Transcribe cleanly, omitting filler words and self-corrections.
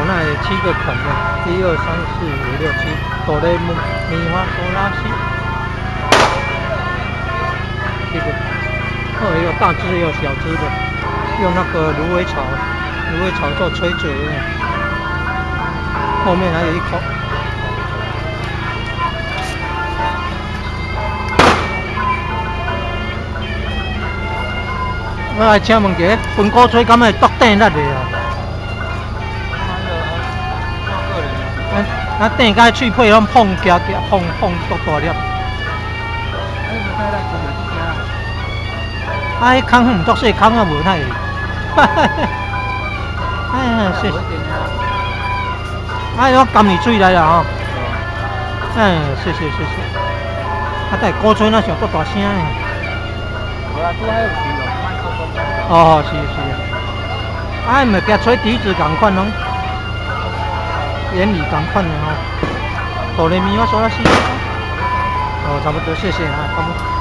那有七個孔的，一二三四五六七，哆來咪咪發嗦拉西，七個。哦，也有大隻，也有小隻的，用那個蘆葦草，蘆葦草做吹嘴。後面還有一口。我來請問一下，分鼓吹敢會足短力的啊？啊，短甲喙皮攏碰夾夾碰碰足大粒。啊，彼空毋足細空啊，無太會。哈哈哈！哎呀，謝謝。哎，我含佇喙內啦吼。哎，謝謝謝謝。啊，但鼓吹若像足大聲的。無啦，拄好有時用麥克風。哦，是是。啊，毋是驚吹笛子仝款攏，原理仝款的吼。哆來咪發嗦拉西。哦，差不多，謝謝啊，差不多。